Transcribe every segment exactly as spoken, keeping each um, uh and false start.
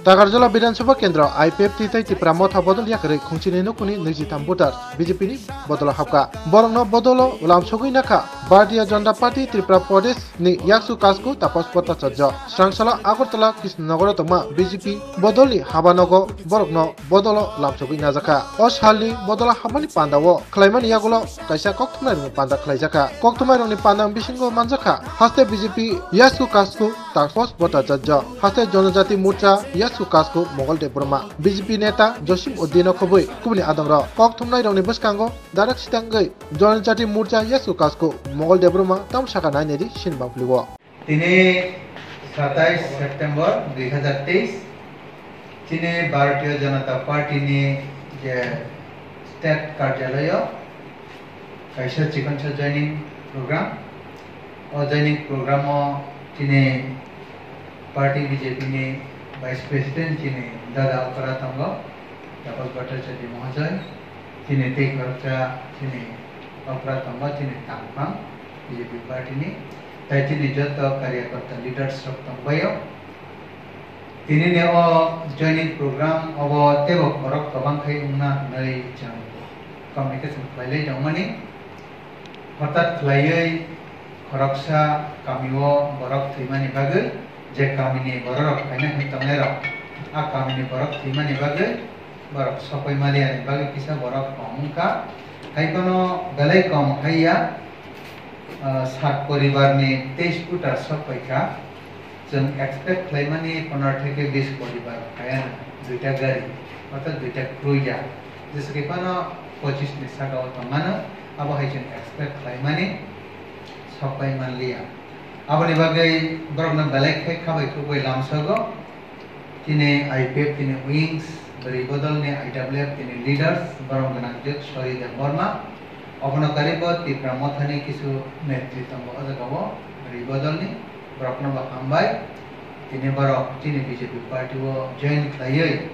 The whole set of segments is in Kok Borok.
Takarjala Bidhan Sabha Kendra I P F T tei Tipra Motha bodol yakarwi khungchini nukuni nwijitam voter B J P ni bodolo habkha. Borokno bodolo lamsogwi nakha Bharatiya Janata Party Tripura Pradesh ni Yaksu Kasku Tapas Bhattacharya. Srangsala Agartala Krishnanagar o tongma B J P bodolni habanogo borokno bodolo lamsogwi najakha. O salni bodola habani pandao khlaimani yagulo kaisa kokthumnairokni panda khlaijakha. Kokthumnairokni pandani bisingo manjakha, haste B J P Yaksu Kasku Tapas Bhattacharya, haste Janajati Morcha Yaksu Kasku Mongol Debbarma, B J P neta Josim Uddin o khobwi kubuni adongrok. Kokthumnairokni bwskango darak sitangwi Janajati Morcha Yaksu Kasku Mongol Debbarma tamo saka nainedi sinbang philio. Tini satais September dui hazar teis, chini Bharatiya Janata Party ni je state karjalayo kaisa chikonsa joining program. O joining program o chini party B J P ni Vice President chini dada okra tongo, Tapas Bhattacharya Mohoday, chini tei khoroksa chini okra tongo, chini tangphang B J P party ni. Tai chini joto karyakarta leaders rok tongbaio. Tini ni o joining program obo teibo borok kwbang khai wngna hwnwi chwng communication khlailai tongmani. Hothat khlaiwi khoroksa kamio borok thwimani bagwi je kamini bororok phaina hwn tongnairok, a kamini borok thwimani bagwi borok sokoi maliani bagwi kisa borok kom wngkha. Hai phano belai kom hai ya, ah, sak poribarni teis voter sok paikha. Chwng expect khlaimani pondro theke bis poribar phaiya na, duita gari, orthat duita cruiser. Jesa khe phano pochis ni saka o tongmano, abo hai chwng expect khlaimani sok pai manliya. Aboni bagwi borokno belai khe khabai khukbai lamsogo. Tini I P F T ni wings, bwrwi bodolni I W F T ni leaders, borom gwnang jwk Sori Debbarma. Obono karibo Tipra Mothani kisu netri tongo o jagao, bwrwi bodolni, borokno bo hambai. Tini borok chini B J P party o join khlaiwi,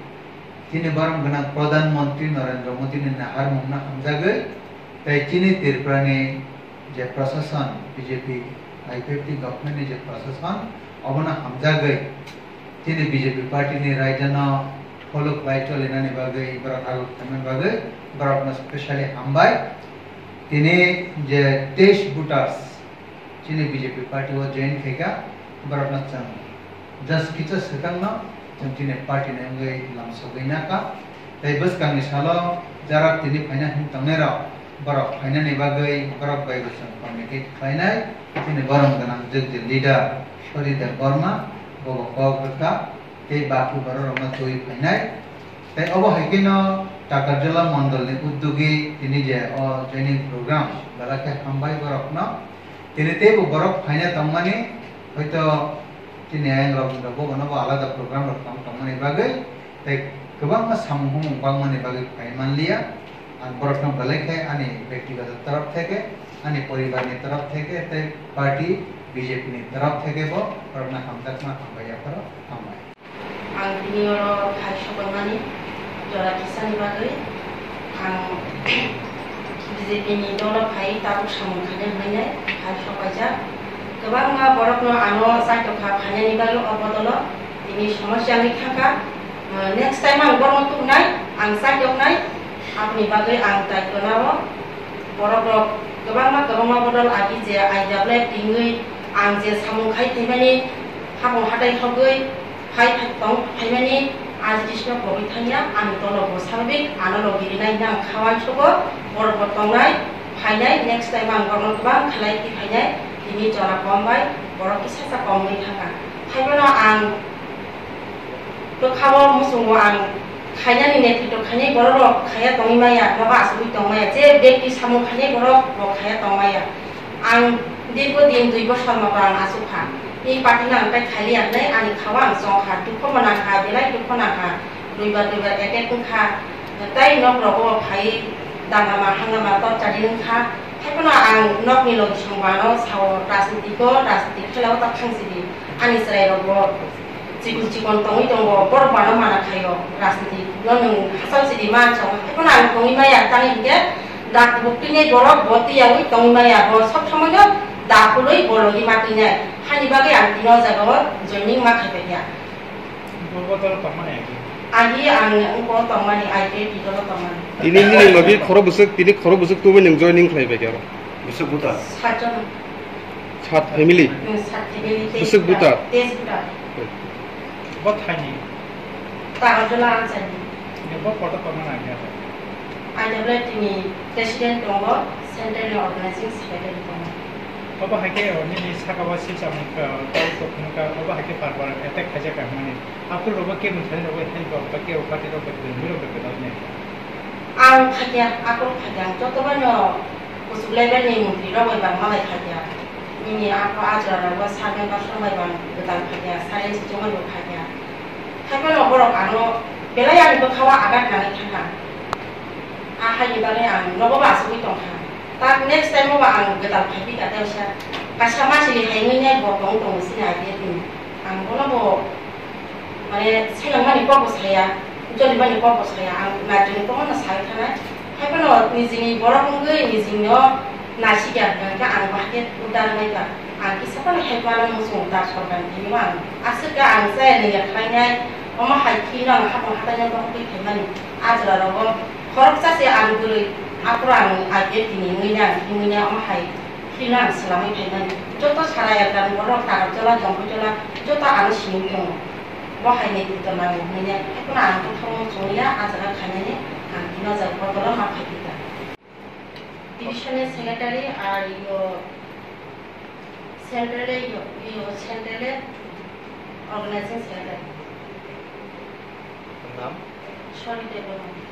chini borom gwnang Pradhan Mantri Narendra Modi ni nahar mungno hamjagwi, tei chini Tripura ni je prashasan, B J P I P F T government ni je prashasan, obono hamjagwi, chini B J P party ni raidano follow khlai cholinani bagwi, borok aguk tangmani bagwi, borokno specially hambai. Tini je teis voters chini B J P party o join khaikha, borokno chwng just kisa swkangno chwng chini party ni wngwi lamsogwi nakha. Tei bwskangni salo jara tini phaina hwn tongnairok, borok phainani bagwi borok bai bo chwng communicate khlainai. Chini borom gwnang jwk je leader Sori Debbarma, bobo kok rwkha, tei baki bororokno twi phainai. Tei obo hai kheno Takarjala mondolni uddogi tini je o joining program belai khe hambai borokno. Tini teibo borok phaina tongmani, hoito chini ayang rok bobo no bo alada program rok tong tongmani bagwi. Tei kwbangma samung humung bangmani bagwi phai manliya. Ang borokno belai khe ani bektigoto torof theke, ani poribarni torof theke tei party B J P ni torof theke bo borokno hamjakma hambai yapharo hambai. Ang tini oro phai sokoimani jora kisani bagwi ang B J P ni dolo phai tabuk samung khaina hwnwi nai phai sokoijak. Kwbangma borokno ano chaitokha phainani bagwi o bodolo tini somosya wngwi thangkha. Ah, next time ang bono tubunai, ang chaitoknai, aboni bagwi ang tai tonao. Borok rok kwbangma kwbangma bodol agi je aida belai tingwi ang je samung khai phaimani hapung hatai hogwi phai phai tong phaimani aji Krishna koboi thangya, ani tolo bo sababik ano logi rinai nang khawan sogo borok bo tongnai phainai, next time ang borokno kwbang khalai ti phainai, tini jora kom bai borok kisa sa kom wngwi thangkha. Haiphano ang bwkhao muchungo ang khainani netrito khainai bororok khaiya tongwi maya, nogo achugwi tong maya, je bekti samung khainai borok bo khaiya tong maya. Ang dirgo din dui bosor moto ang achukha. Ni party no ang tai khailiya hwnwi ani khao ang chongkha, dukho bo nangkha, belai dukho nangkha, duibar duibar attack wngkha. Tai nok rogo phai dangama hangama torchari wngkha. Haiphano ang nokni logi songbo ano sao, rajniti ko, rajniti khelao ta thangsidi. Ani chwrai rok bo chikon chikon tongwi tongo, borok bano mana khaio, rajniti no nwng hachal sidi ma chong. Haiphano ang tongwi maya, tani hinkhe da kubuk twinai borok bo twiyaui tongwi maya, bo sob somoi no da kului bologwi ma twinai. Hani bagwi ang tini o jaga o joining ma khaipai ya. Agi ang wngkho tongmani, I P F T dolo tongmani. Tini nini logi khoro bwswk, tini khoro bwswk tubui nwng joining khlai bai khe oro? Bwswk buta? Satjon. Sat family? Hmm, sat family, tei Bwswk buta? Tei buta. Bo thaini? Tagarjola anchani. Bo koto tongmani agi ata? I W T ni president tongo, central ni organizing secretary tongo. Obo hai khe, o, nini saka o sijak wngkha, tei tongphuru wngkha, obo hai khe bar bar attack khaijak ang mani. Aphuru rogo kebo thani rogo hai bo ba kebo party rok bai kwrwngwi rok bai kwtal nai. Ang khakya, aphuru khakya, ang joto bai no kuchuk level ni montri rok bai bangma bai khakya. Nini aphuru ajra rogo sir ni basong bai bang kwtal khakya, sir ni sichung bai bo khakya. Haiphano borok ano belai ani bwkhao agat nangwi thangkha. A haini bagwi ang nogo bo achugwi tongkha. Tak next time o bo ang gwdal phaiphikha, tei sa kaisa machili hai wngwi nai bo tong tong sini idea tini. Ang bono bo mane sailangmani kok bo saya, jolimani kok bo saya, ang naitugni kokno sai thanai. Haiphano nijini borok wngwi nijino nasikya hwnkhe ang bahai khe udar wngwi kha. Ang kisa phano help mano muchung ta sorkar ni thani ang aswk khe ang chaya nini khlainai, omo hai kheno ang hapung hatai no tongtwi khaimani. A jora rogo khoroksa se ang bwrwi aphuru ang I P F T ni wngwi nai, ang himwi nai, omo hai kheno ang swlamwi khaimani. Joto sara ekran borok Tagarjola, Jongpoijola joto ano simi tongo. Bo hai ni kutor nango hwnwi nai, haiphano ang bwkhao muchung ya a jaga khainani ang tino jaga botolo ma phai kha. Divisional secretary ar yo central yo, yo central organizing secretary. Naam? Sorry, Debbarma.